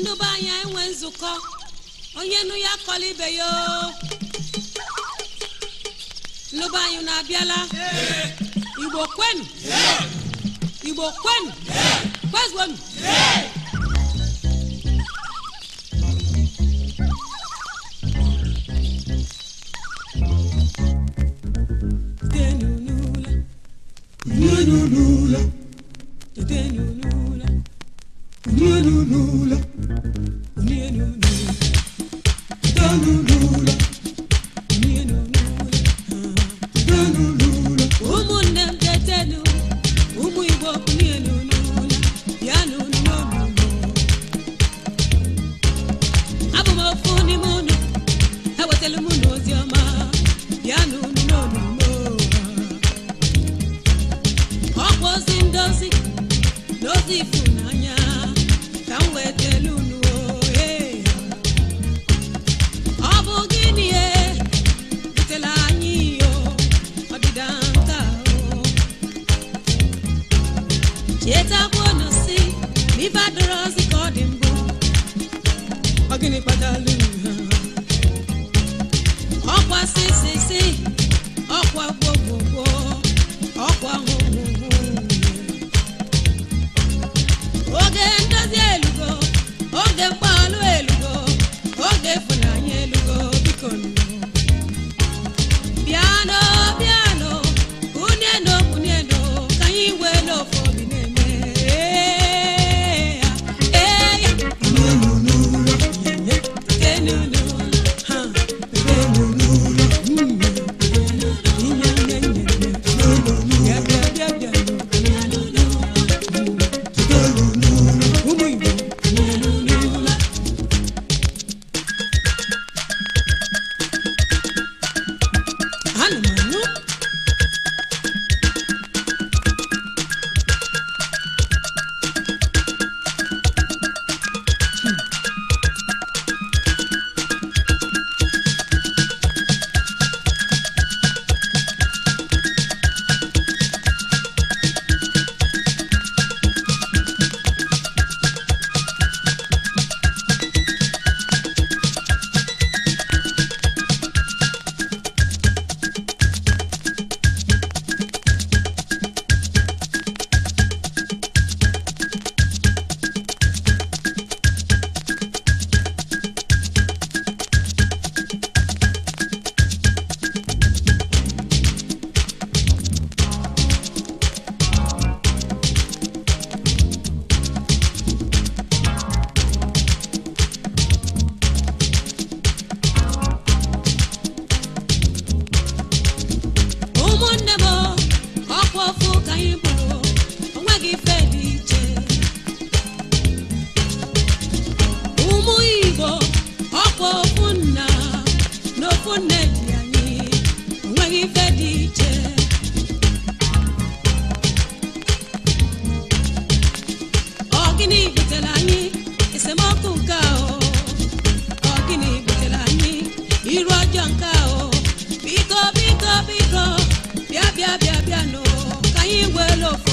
Ndụba anyị enwe nzukọ onye nụ ya kọla ibe ya o. Ndụba anyị na-abịala. Igbo kwenu. Igbo kwenu. Kwezuonu. Ụmụnne m tetenu, ụmụ Igbo kunienu n'ụlọ, bịanụ n'ọnụnụ. Abụ m ofu n'ime unu, ewetelu m unu ozi ọma, bịanụ n'ọnụnụ. Ọkwa ozi ndozi na ozi ịfụnanya ka m wetelu unu o, ee. Ọ bụ gịnị e butela anyị o ọdịda nta o? Chetakwanụ si na ife adịrọzi ka ọ dị mbụ. Ọ gịnị kpatalụ ha? Ọkwa sisisi, ọkwa gbogbogbo, ọkwa hụhụhụ. Oge ndozi elugo, oge mgbalụ elugo, oge ịfụnanya elugo, biko nụ. Bịanụ, bịanụ, kunienụ, kunienụ, ka anyị were ofu obi na-eme. Ee ya, ee ya. Tenu n'ụlọ, ha, tenu n'ụlọ, nye, nye, nye, nye. Bịa, bịa, bịa, bịa, ụmụ Igbo, kunienụ n'ụlọ. Ana m anụ. Ụmụnne m, ọkwa ofu ka anyị bụrụ, onweghị ife dị iche. Ụmụ Igbo, ọkwa ofu nna na ofu nne dị anyị, onweghị ife dị iche. Ọ gịnị butere anyị esemokwu nke a o? Ọ gịnị butere anyị iru ọjọọ nke a o? Biko, biko, biko, bịa, bịa, bịa, bịa nụ ka anyị were ofu